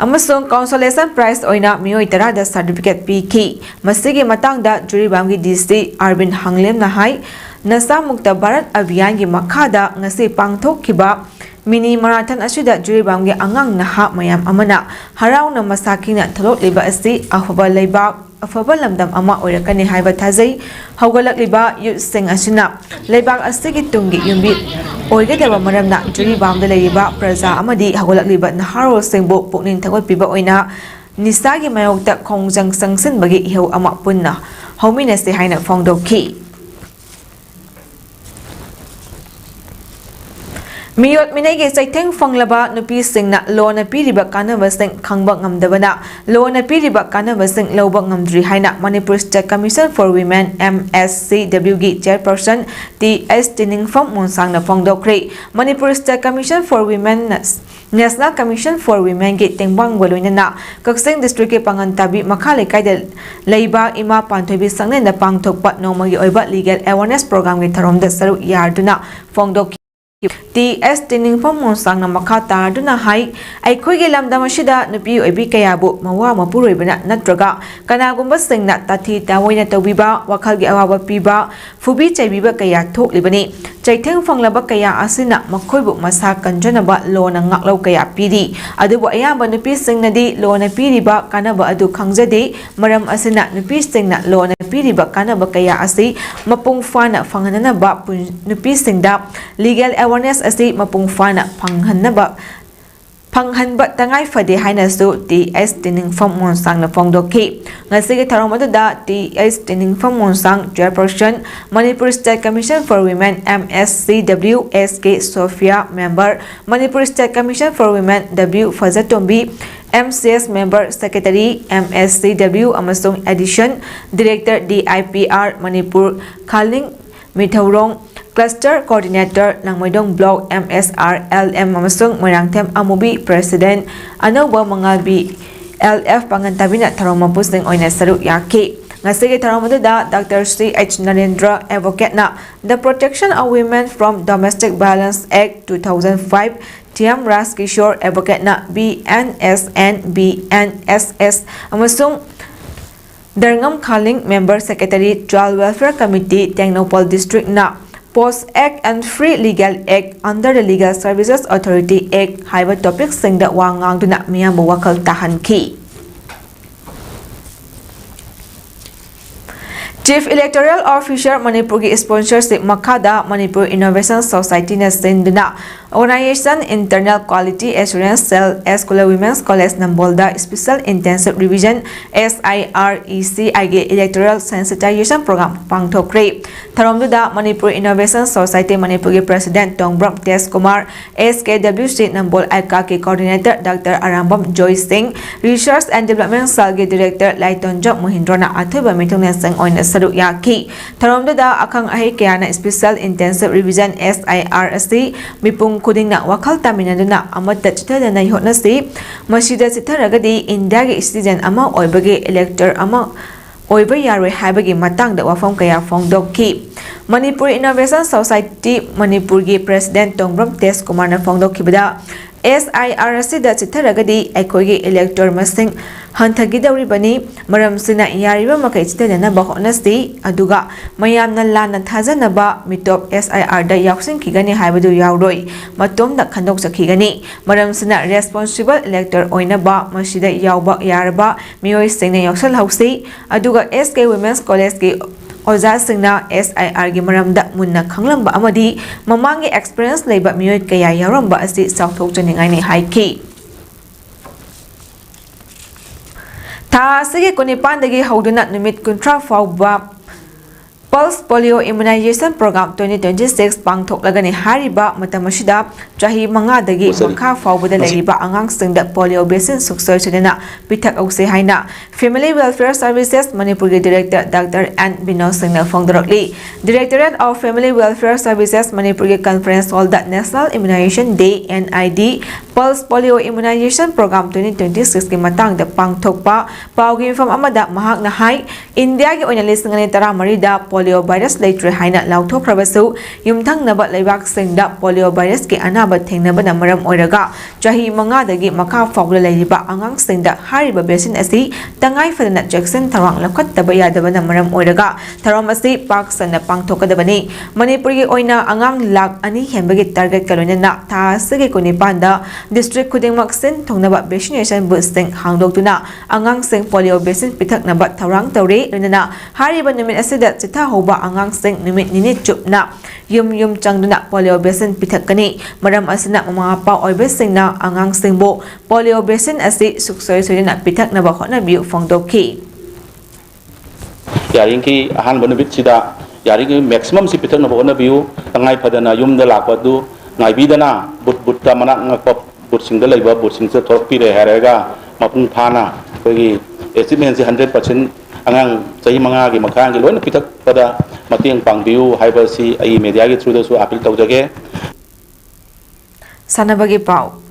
ꯑꯃꯁꯨꯡ ꯀꯣꯟꯁꯣꯂꯦꯁꯟ ꯄ꯭ꯔꯥꯏꯖ ꯑꯣꯏꯅ ꯃꯤꯑꯣꯏ ꯇꯔꯥꯗ ꯁꯥꯔꯇꯤꯐꯤꯀꯦꯠ ꯄꯤꯈꯤ꯫ ꯃꯁꯤꯒꯤ ꯃꯇꯥꯡꯗ ꯖꯤꯔꯤꯕꯥꯝꯒꯤ ꯗꯤ ꯁꯤ ꯑꯔꯕꯤꯟ ꯍꯥꯡꯂꯦꯝꯅ ꯍꯥꯏ, ꯅꯁꯥ ꯃꯨꯛꯇ ꯚꯥꯔꯠ ꯑꯚꯤꯌꯥꯟꯒꯤ ꯃꯈꯥꯗ ꯉꯁꯤ ꯄꯥꯡꯊꯣꯛꯈꯤꯕ ꯃꯤꯅꯤ ꯃꯔꯥꯊꯟ ꯑꯁꯤꯗ ꯖꯤꯔꯤꯕꯥꯝꯒꯤ ꯑꯉꯥꯡ ꯅꯍꯥ ꯃꯌꯥꯝ ꯑꯃꯅ ꯍꯔꯥꯎꯅ ꯃꯁꯥ ꯈꯤꯡꯅ ꯊꯣꯛꯂꯛꯂꯤꯕ ꯑꯁꯤ ꯑꯐꯕ ꯂꯩꯕꯥꯛ, ꯑꯐꯕ ꯂꯝꯗꯝ ꯑꯃ ꯑꯣꯏꯔꯛꯀꯅꯤ ꯍꯥꯏꯕ ꯊꯥꯖꯩ꯫ ꯍꯧꯒꯠꯂꯛꯂꯤꯕ ꯌꯨꯠꯁꯤꯡ ꯑꯁꯤꯅ ꯂꯩꯕꯥꯛ ꯑꯁꯤꯒꯤ ꯇꯨꯡꯒꯤ ꯌꯨꯝꯕꯤ ꯑꯣꯏꯒꯗꯕ ꯃꯔꯝꯅ ꯖꯤꯔꯤꯕꯥꯝꯗ ꯂꯩꯔꯤꯕ ꯄ꯭ꯔꯖꯥ ꯑꯃꯗꯤ ꯍꯧꯒꯠꯂꯛꯂꯤꯕ ꯅꯍꯥꯔꯣꯜꯁꯤꯡꯕꯨ ꯄꯨꯛꯅꯤꯡ ꯊꯧꯒꯠꯄꯤꯕ ꯑꯣꯏꯅ ꯅꯤꯁꯥꯒꯤ ꯃꯥꯌꯣꯛꯇ ꯈꯣꯡꯖꯪ ꯆꯪꯁꯤꯟꯕꯒꯤ ꯏꯍꯧ ꯑꯃ ꯄꯨꯟꯅ ꯍꯧꯃꯤꯟꯅꯁꯤ ꯍꯥꯏꯅ ꯐꯣꯡꯗꯣꯛꯈꯤ꯫ ꯃꯤꯑꯣꯠ ꯃꯤꯅꯩꯒꯤ ꯆꯩꯊꯦꯡ ꯐꯪꯂꯕ ꯅꯨꯄꯤꯁꯤꯡꯅ ꯂꯣꯅ ꯄꯤꯔꯤꯕ ꯀꯥꯟꯅꯕꯁꯤꯡ ꯈꯪꯕ ꯉꯝꯗꯕꯅ ꯂꯣꯅ ꯄꯤꯔꯤꯕ ꯀꯥꯟꯅꯕꯁꯤꯡ ꯂꯧꯕ ꯉꯝꯗ꯭ꯔꯤ ꯍꯥꯏꯅ Manipur State Commission for Women, M S C W ꯒꯤ chairperson T S ꯇꯤꯅꯤꯡꯐꯝ ꯃꯣꯟꯁꯥꯡꯅ ꯐꯣꯡꯗꯣꯛꯈ꯭ꯔꯦ꯫ Manipur State Commission for Women ꯅ National Commission for Women ꯒꯤ ꯇꯦꯡꯕꯥꯡꯒ ꯂꯣꯏꯅꯅ ꯀꯛꯆꯤꯡ district ꯀꯤ ꯄꯥꯉꯟ ꯇꯥꯕꯤ ꯃꯈꯥ ꯂꯩꯀꯥꯏꯗ ꯂꯩꯕ ꯏꯃꯥ ꯄꯥꯟꯊꯣꯏꯕꯤ ꯁꯪꯂꯦꯟꯗ ꯄꯥꯡꯊꯣꯛꯄ ꯅꯣꯡꯃꯒꯤ ꯑꯣꯏꯕ legal awareness program ꯒꯤ ꯊꯧꯔꯝꯗ ꯁꯔꯨꯛ ꯌꯥꯗꯨꯅ ꯐꯣꯡꯗꯣꯛꯈꯤ꯫ ꯇꯤ ꯑꯦꯁ ꯇꯤꯅꯤꯡꯐꯝ ꯃꯣꯟꯁꯥꯡꯅ ꯃꯈꯥ ꯇꯥꯗꯨꯅ ꯍꯥꯏ, ꯑꯩꯈꯣꯏꯒꯤ ꯂꯝꯗꯝ ꯑꯁꯤꯗ ꯅꯨꯄꯤ ꯑꯣꯏꯕꯤ ꯀꯌꯥꯕꯨ ꯃꯋꯥ ꯃꯄꯨꯔꯣꯏꯕꯅ ꯅꯠꯇ꯭ꯔꯒ ꯀꯅꯥꯒꯨꯝꯕꯁꯤꯡꯅ ꯇꯥꯊꯤ ꯇꯥꯑꯣꯏꯅ ꯇꯧꯕꯤꯕ, ꯋꯥꯈꯜꯒꯤ ꯑꯋꯥꯕ ꯄꯤꯕ, ꯐꯨꯕꯤ ꯆꯩꯕꯤꯕ ꯀꯌꯥ ꯊꯣꯛꯂꯤꯕꯅꯤ꯫ ꯆꯩꯊꯦꯡ ꯐꯪꯂꯕ ꯀꯌꯥ ꯑꯁꯤꯅ ꯃꯈꯣꯏꯕꯨ ꯃꯁꯥ ꯀꯟꯖꯅꯕ ꯂꯣꯅ ꯉꯥꯛꯂꯧ ꯀꯌꯥ ꯄꯤꯔꯤ꯫ ꯑꯗꯨꯕꯨ ꯑꯌꯥꯝꯕ ꯅꯨꯄꯤꯁꯤꯡꯅꯗꯤ ꯂꯣꯅ ꯄꯤꯔꯤꯕ ꯀꯥꯟꯅꯕ ꯑꯗꯨ ꯈꯪꯖꯗꯦ꯫ ꯃꯔꯝ ꯑꯁꯤꯅ ꯅꯨꯄꯤꯁꯤꯡꯅ ꯂꯣꯅ ꯄꯤꯔꯤꯕ ꯀꯥꯟꯅꯕ ꯀꯌꯥ ꯑꯁꯤ ꯃꯄꯨꯡ ꯐꯥꯅ ꯐꯪꯍꯟꯅꯅꯕ ꯄꯨꯟ-, ꯅꯨꯄꯤꯁꯤꯡꯗ legal awareness ꯑꯁꯤ ꯃꯄꯨꯡ ꯐꯥꯅ ꯐꯪꯍꯟꯅꯕ, ꯐꯪꯍꯟꯕ ꯇꯉꯥꯏ ꯐꯗꯦ ꯍꯥꯏꯅꯁꯨ ꯇꯤ ꯑꯦꯁ ꯇꯤꯅꯤꯡꯐꯝ ꯃꯣꯟꯁꯥꯡꯅ ꯐꯣꯡꯗꯣꯛꯈꯤ꯫ ꯉꯁꯤꯒꯤ ꯊꯧꯔꯝ ꯑꯗꯨꯗ T S ꯇꯤꯅꯤꯡꯐꯝ ꯃꯣꯟꯁꯥꯡ, chairperson, Manipur State Commission for Women, M S C W, S K Sophia, member, Manipur State Commission for Women, W ꯐꯖꯇꯣꯝꯕꯤ, M C S member secretary, M S C W ꯑꯃꯁꯨꯡ addition director, D I P R Manipur, ꯈꯥꯂꯤꯡ ꯃꯤꯊꯧꯔꯣꯡ cluster coordinator, Langmeidong block, M S R L M ꯑꯃꯁꯨꯡ ꯃꯣꯏꯔꯥꯡꯊꯦꯝ ꯑꯃꯨꯕꯤ president, ꯑꯅꯧꯕ ꯃꯉꯥꯜꯕꯤ L F ꯄꯥꯡꯒꯟ ꯇꯥꯕꯤꯅ ꯊꯧꯔꯝ ꯃꯄꯨꯁꯤꯡ ꯑꯣꯏꯅ ꯁꯔꯨꯛ ꯌꯥꯈꯤ꯫ ꯉꯁꯤꯒꯤ ꯊꯧꯔꯝ ꯑꯗꯨꯗ Doctor C H Narendra, advocateꯅ The Protection of Women from Domestic Violence Act two thousand five, T M Rajkishore, advocateꯅ B N S N B N S S ꯑꯃꯁꯨꯡ ꯗꯔꯉꯝ ꯈꯥꯂꯤꯡ, member secretary, Child Welfare Committee, Tengnoupal districtꯅ Post Act and Free Legal Act under the Legal Services Authority Act ꯍꯥꯏꯕ topicꯁꯤꯡꯗ ꯋꯥ ꯉꯥꯡꯗꯨꯅ ꯃꯤꯌꯥꯝꯕꯨ ꯋꯥꯈꯜ ꯇꯥꯍꯟꯈꯤ꯫ Chief Electoral Officer ꯃꯅꯤꯄꯨꯔꯒꯤ sponsorship ꯃꯈꯥꯗ Manipur Innovation Societyꯅ ꯁꯤꯟꯗꯨꯅ Organization Internal Quality Assurance Cell, School Women's College ꯅꯝꯕꯣꯜꯗ Special Intensive Revision, S I R E C I ꯒꯤ electoral sensitization program ꯄꯥꯡꯊꯣꯛꯈ꯭ꯔꯦ꯫ ꯊꯧꯔꯝꯗꯨꯗ ꯃꯅꯤꯄꯨꯔ Innovation Society ꯃꯅꯤꯄꯨꯔꯒꯤ president ꯇꯣꯡꯕ꯭ꯔꯝ ꯇꯦꯖ Kumar, S K W C ꯅꯝꯕꯣꯜ ꯑꯥꯏꯀꯥꯒꯤ coordinator Doctor Arambam ꯖꯣꯏ ꯁꯤꯡ, Research and Development Cellꯒꯤ director ꯂꯥꯏꯇꯣꯟꯖꯝ ꯃꯣꯍꯤꯟꯗ꯭ꯔꯣꯅ ꯑꯊꯣꯏꯕ ꯃꯤꯊꯨꯡꯂꯦꯟꯁꯤꯡ ꯑꯣꯏꯅ ꯁꯔꯨꯛ ꯌꯥꯈꯤ꯫ ꯊꯧꯔꯝꯗꯨꯗ ꯑꯈꯪ ꯑꯍꯩ ꯀꯌꯥꯅ Special Intensive Revision, S I R ꯑꯁꯤ ꯃꯤꯄꯨꯝ ꯈꯨꯗꯤꯡꯅ ꯋꯥꯈꯜ ꯇꯥꯃꯤꯟꯅꯗꯨꯅ ꯑꯃꯠꯇ ꯆꯤꯊꯗꯅ ꯍꯣꯠꯅꯁꯤ꯫ ꯃꯁꯤꯗ ꯆꯤꯊꯔꯒꯗꯤ ꯏꯟꯗꯤꯌꯥꯒꯤ citizen ꯑꯃ ꯑꯣꯏꯕꯒꯤ elector ꯑꯃ ꯑꯣꯏꯕ ꯌꯥꯔꯣꯏ ꯍꯥꯏꯕꯒꯤ ꯃꯇꯥꯡꯗ ꯋꯥꯐꯝ ꯀꯌꯥ ꯐꯣꯡꯗꯣꯛꯈꯤ꯫ ꯃꯅꯤꯄꯨꯔ Innovation Society ꯃꯅꯤꯄꯨꯔꯒꯤ president ꯇꯣꯡꯕ꯭ꯔꯝ ꯇꯦꯖ ꯀꯨꯃꯥꯔꯅ ꯐꯣꯡꯗꯣꯛꯈꯤꯕꯗ, S I R ꯑꯁꯤꯗ ꯆꯤꯊꯔꯒꯗꯤ ꯑꯩꯈꯣꯏꯒꯤ elector ꯃꯁꯤꯡ ꯍꯟꯊꯈꯤꯗꯧꯔꯤꯕꯅꯤ꯫ ꯃꯔꯝꯁꯤꯅ ꯌꯥꯔꯤꯕ ꯃꯈꯩ ꯆꯤꯊꯅꯅꯕ ꯍꯣꯠꯅꯁꯤ, ꯑꯗꯨꯒ ꯃꯌꯥꯝꯅ ꯂꯥꯟꯅ ꯊꯥꯖꯅꯕ ꯃꯤꯇꯣꯞ S I R ꯗ ꯌꯥꯎꯁꯤꯟꯈꯤꯒꯅꯤ ꯍꯥꯏꯕꯗꯨ ꯌꯥꯎꯔꯣꯏ, ꯃꯇꯣꯝꯇ ꯈꯟꯗꯣꯛꯆꯈꯤꯒꯅꯤ꯫ ꯃꯔꯝꯁꯤꯅ responsible elector ꯑꯣꯏꯅꯕ ꯃꯁꯤꯗ ꯌꯥꯎꯕ ꯌꯥꯔꯕ ꯃꯤꯑꯣꯏꯁꯤꯡꯅ ꯌꯥꯎꯁꯜꯍꯧꯁꯤ꯫ ꯑꯗꯨꯒ S K Women's Collegeꯀꯤ ꯑꯣꯖꯥꯁꯤꯡꯅ S I R ꯒꯤ ꯃꯔꯝꯗ ꯃꯨꯟꯅ ꯈꯪꯂꯝꯕ ꯑꯃꯗꯤ ꯃꯃꯥꯡꯒꯤ experience ꯂꯩꯕ ꯃꯤꯑꯣꯏ ꯀꯌꯥ ꯌꯥꯎꯔꯝꯕ ꯑꯁꯤ ꯆꯥꯎꯊꯣꯛꯆꯅꯤꯡꯉꯥꯏꯅꯤ ꯍꯥꯏꯈꯤ꯫ ꯊꯥ ꯑꯁꯤꯒꯤ ꯀꯨꯟꯅꯤꯄꯥꯟꯗꯒꯤ ꯍꯧꯗꯨꯅ ꯅꯨꯃꯤꯠ ꯀꯨꯟꯊ꯭ꯔꯥ ꯐꯥꯎꯕ Pulse Polio Immunization Program twenty twenty-six ꯄꯥꯡꯊꯣꯛꯂꯒꯅꯤ꯫ ꯍꯥꯏꯔꯤꯕ ꯃꯇꯝ ꯑꯁꯤꯗ ꯆꯍꯤ ꯃꯉꯥꯗꯒꯤ ꯃꯈꯥ ꯐꯥꯎꯕꯗ ꯂꯩꯔꯤꯕ ꯑꯉꯥꯡꯁꯤꯡꯗ polio vaccine ꯁꯨꯡꯁꯣꯏ ꯁꯣꯏꯗꯅ ꯄꯤꯊꯛꯍꯧꯁꯤ ꯍꯥꯏꯅ Family Welfare Services ꯃꯅꯤꯄꯨꯔꯒꯤ Director Doctor N ꯕꯤꯅꯣꯗ ꯁꯤꯡꯅ ꯐꯣꯡꯗꯣꯔꯛꯂꯤ꯫ Directorate of Family Welfare Services ꯃꯅꯤꯄꯨꯔꯒꯤ Conference Hall the National Immunization Day, N I D, Pulse Polio Immunization Program twenty twenty-six ꯀꯤ ꯃꯇꯥꯡꯗ ꯄꯥꯡꯊꯣꯛꯄ ꯄꯥꯎꯒꯤ ꯃꯤꯐꯝ ꯑꯃꯗ ꯃꯍꯥꯛꯅ ꯍꯥꯏ, ꯏꯟꯗꯤꯌꯥꯒꯤ ꯑꯣꯏꯅ ꯂꯤꯁꯤꯡ ꯑꯅꯤ ꯇꯔꯥꯃꯔꯤꯗ polio virus ꯂꯩꯇ꯭ꯔꯦ ꯍꯥꯏꯅ ꯂꯥꯎꯊꯣꯛꯈ꯭ꯔꯕꯁꯨ, ꯌꯨꯝꯊꯪꯅꯕ ꯂꯩꯕꯥꯛꯁꯤꯡꯗ polio virus ꯀꯤ ꯑꯅꯥꯕ ꯊꯦꯡꯅꯕꯅ ꯃꯔꯝ ꯑꯣꯏꯔꯒ ꯆꯍꯤ ꯃꯉꯥꯗꯒꯤ ꯃꯈꯥ ꯐꯥꯎꯕꯗ ꯂꯩꯔꯤꯕ ꯑꯉꯥꯡꯁꯤꯡꯗ ꯍꯥꯏꯔꯤꯕ vaccine ꯑꯁꯤ ꯇꯉꯥꯏ ꯐꯗꯅ ꯆꯦꯛꯁꯤꯟ ꯊꯧꯔꯥꯡ ꯂꯧꯈꯠꯇꯕ ꯌꯥꯗꯕꯅ ꯃꯔꯝ ꯑꯣꯏꯔꯒ ꯊꯧꯔꯝ ꯑꯁꯤ ꯄꯥꯛ ꯁꯟꯅ ꯄꯥꯡꯊꯣꯛꯀꯗꯕꯅꯤ꯫ ꯃꯅꯤꯄꯨꯔꯒꯤ ꯑꯣꯏꯅ ꯑꯉꯥꯡ ꯂꯥꯈ ꯑꯅꯤ ꯍꯦꯟꯕꯒꯤ target ꯀ ꯂꯣꯏꯅꯅ ꯊꯥ ꯑꯁꯤꯒꯤ ꯀꯨꯟꯅꯤꯄꯥꯟꯗ district ꯈꯨꯗꯤꯡꯃꯛ ꯁꯤꯟ ꯊꯨꯡꯅꯕ vaccination booth ꯁꯤꯡ ꯍꯥꯡꯗꯣꯛꯇꯨꯅ ꯑꯉꯥꯡꯁꯤꯡ polio vaccine ꯄꯤꯊꯛꯅꯕ ꯊꯧꯔꯥꯡ ꯇꯧꯔꯤ꯫ ꯂꯣꯏꯅꯅ ꯍꯥꯏꯔꯤꯕ ꯅꯨꯃꯤꯠ ꯑꯁꯤꯗ ꯆꯤꯊꯍꯧꯕ ꯑꯉꯥꯡꯁꯤꯡ ꯅꯨꯃꯤꯠ ꯅꯤꯅꯤ ꯆꯨꯞꯅ ꯌꯨꯝ ꯌꯨꯝ ꯆꯪꯗꯨꯅ polio vaccine ꯄꯤꯊꯛꯀꯅꯤ꯫ ꯃꯔꯝ ꯑꯁꯤꯅ ꯃꯃꯥ ꯃꯄꯥ ꯑꯣꯏꯕꯁꯤꯡꯅ ꯑꯉꯥꯡꯁꯤꯡꯕꯨ polio vaccine ꯑꯁꯤ ꯁꯨꯡꯁꯣꯏ ꯁꯣꯏꯗꯅ ꯄꯤꯊꯛꯅꯕ ꯍꯣꯠꯅꯕꯤꯌꯨ ꯐꯣꯡꯗꯣꯛꯈꯤ꯫ ꯌꯥꯔꯤꯈꯩ ꯑꯍꯥꯟꯕ ꯅꯨꯃꯤꯠꯁꯤꯗ ꯌꯥꯔꯤꯈꯩ maximum ꯁꯤ ꯄꯤꯊꯛꯅꯕ ꯍꯣꯠꯅꯕꯤꯌꯨ꯫ ꯇꯉꯥꯏ ꯐꯗꯅ ꯌꯨꯝꯗ ꯂꯥꯛꯄ ꯑꯗꯨ ꯉꯥꯏꯕꯤꯗꯅ booth booth ꯇ ꯃꯅꯥꯛ ꯅꯛꯄ booth ꯁꯤꯡꯗ ꯂꯩꯕ booth ꯁꯤꯡꯁꯤꯗ ꯊꯣꯛꯂꯛꯄꯤꯔꯦ ꯍꯥꯏꯔꯒ ꯃꯄꯨꯡ ꯐꯥꯅ ꯑꯩꯈꯣꯏꯒꯤ achievement ꯁꯤ hundred percent ꯑꯉꯥꯡ ꯆꯍꯤ ꯃꯉꯥꯒꯤ ꯃꯈꯥꯒꯤ ꯂꯣꯏꯅ ꯄꯤꯊꯛꯄꯗ ꯃꯇꯦꯡ ꯄꯥꯡꯕꯤꯌꯨ ꯍꯥꯏꯕꯁꯤ ꯑꯩ media ꯒꯤ through ꯗꯁꯨ appeal ꯇꯧꯖꯒꯦ꯫ ꯁꯥꯟꯅꯕꯒꯤ ꯄꯥꯎ꯫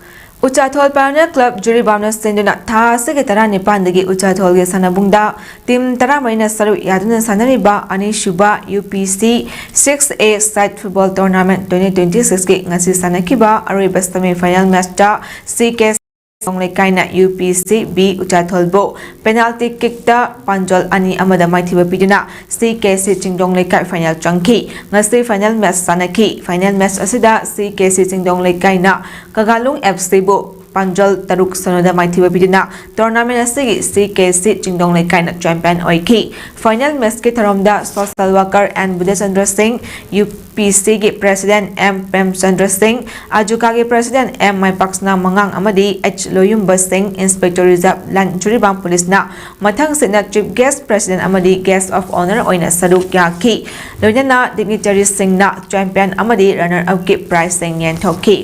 ꯎꯆꯥꯊꯣꯜ Pioneer Club ꯖꯤꯔꯤꯕꯥꯝꯅ ꯁꯤꯟꯗꯨꯅ ꯊꯥ ꯑꯁꯤꯒꯤ ꯇꯔꯥꯅꯤꯄꯥꯟꯗꯒꯤ ꯎꯆꯥꯊꯣꯜꯒꯤ ꯁꯥꯟꯅꯕꯨꯡꯗ team ꯇꯔꯥꯃꯔꯤꯅ ꯁꯔꯨꯛ ꯌꯥꯗꯨꯅ ꯁꯥꯟꯅꯔꯤꯕ ꯑꯅꯤꯁꯨꯕ U P C six A side football tournament twenty twenty six ꯀꯤ ꯉꯁꯤ ꯁꯥꯟꯅꯈꯤꯕ ꯑꯔꯣꯏꯕ semi final match ꯇ C K ꯂꯩꯀꯥꯏꯅ U P C B ꯎꯆꯥꯊꯣꯜꯕꯨ penalty kick ꯇ ꯄꯥꯟꯖꯜ ꯑꯅꯤ ꯑꯃꯗ ꯃꯥꯏꯊꯤꯕ ꯄꯤꯗꯨꯅ C K C ꯆꯤꯡꯗꯣꯡ ꯂꯩꯀꯥꯏ final ꯆꯪꯈꯤ꯫ ꯉꯁꯤ final match ꯁꯥꯟꯅꯈꯤ꯫ Final match ꯑꯁꯤꯗ C K C ꯆꯤꯡꯗꯣꯡ ꯂꯩꯀꯥꯏꯅ ꯀꯒꯥꯂꯨꯡ F C ꯕꯨ ꯄꯥꯟꯖꯜ ꯇꯔꯨꯛ ꯁꯅꯨꯗ ꯃꯥꯏꯊꯤꯕ ꯄꯤꯗꯨꯅ tournament ꯑꯁꯤꯒꯤ C K C ꯆꯤꯡꯗꯣꯡ ꯂꯩꯀꯥꯏꯅ champion ꯑꯣꯏꯈꯤ꯫ Final matchꯀꯤ ꯊꯧꯔꯝꯗ social worker N ꯕꯨꯙꯆꯟꯗ꯭ꯔ ꯁꯤꯡ, UPCꯒꯤ president M ꯄ꯭ꯔꯦꯝꯆꯟꯗ꯭ꯔ ꯁꯤꯡ, AJUCAꯒꯤ president M ꯃꯥꯏꯄꯥꯛꯁꯅꯥ ꯃꯉꯥꯡ ꯑꯃꯗꯤ H ꯂꯣꯌꯨꯝꯕ ꯁꯤꯡ, inspector reserve ꯂꯟ ꯖꯤꯔꯤꯕꯥꯝ policeꯅ ꯃꯊꯪꯁꯤꯠꯅ chief guest, president ꯑꯃꯗꯤ guest of honour ꯑꯣꯏꯅ ꯁꯔꯨꯛ ꯌꯥꯈꯤ꯫ ꯂꯣꯏꯅꯅ dignitaryꯁꯤꯡꯅ champion ꯑꯃꯗꯤ runner upꯀꯤ prizeꯁꯤꯡ ꯌꯦꯟꯊꯣꯛꯈꯤ꯫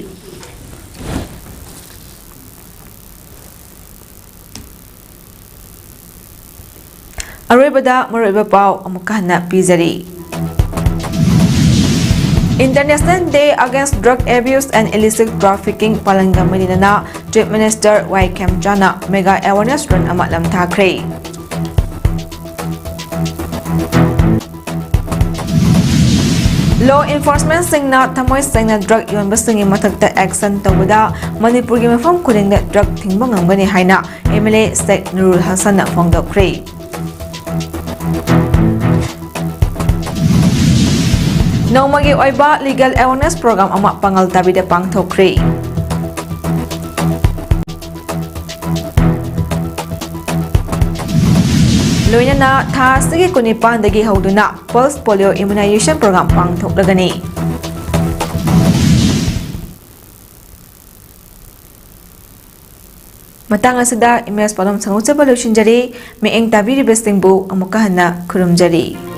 ꯑꯔꯣꯏꯕꯗ ꯃꯔꯨꯑꯣꯏꯕ ꯄꯥꯎ ꯑꯃꯨꯛꯀ ꯍꯟꯅ ꯄꯤꯖꯔꯤ꯫ International Day Against Drug Abuse and Illicit Trafficking ꯄꯥꯂꯟꯒ ꯃꯔꯤ ꯂꯩꯅꯅ Chief Minister Y ꯈꯦꯝꯆꯥꯟꯅ mega awareness run ꯑꯃ ꯂꯝꯊꯥꯈ꯭ꯔꯦ꯫ Law enforcementꯁꯤꯡꯅ ꯊꯃꯣꯏ ꯁꯦꯡꯅ drug ꯌꯣꯟꯕꯁꯤꯡꯒꯤ ꯃꯊꯛꯇ action ꯇꯧꯕꯗ ꯃꯅꯤꯄꯨꯔꯒꯤ ꯃꯐꯝ ꯈꯨꯗꯤꯡꯗ drug ꯊꯤꯡꯕ ꯉꯝꯒꯅꯤ ꯍꯥꯏꯅ MLA Sheikh Nurul Hassanꯅ ꯐꯣꯡꯗꯣꯛꯈ꯭ꯔꯦ꯫ ꯅꯣꯡꯃꯒꯤ ꯑꯣꯏꯕ legal awareness program ꯑꯃ ꯄꯥꯉꯜ ꯇꯥꯕꯤꯗ ꯄꯥꯡꯊꯣꯛꯈ꯭ꯔꯦ꯫ ꯂꯣꯏꯅꯅ ꯊꯥ ꯑꯁꯤꯒꯤ ꯀꯨꯟꯅꯤꯄꯥꯟꯗꯒꯤ ꯍꯧꯗꯨꯅ pulse polio immunization program ꯄꯥꯡꯊꯣꯛꯂꯒꯅꯤ꯫ ꯃꯇꯥꯡ ꯑꯁꯤꯗ ꯏꯃꯦꯖ ꯄꯥꯎꯗꯝ ꯁꯟꯗꯣꯛꯆꯕ ꯂꯣꯏꯁꯤꯟꯖꯔꯤ꯫ ꯃꯤꯠꯌꯦꯡ ꯇꯥꯕꯤꯔꯤꯕꯁꯤꯡꯕꯨ ꯑꯃꯨꯛꯀ ꯍꯟꯅ ꯈꯨꯔꯨꯝꯖꯔꯤ꯫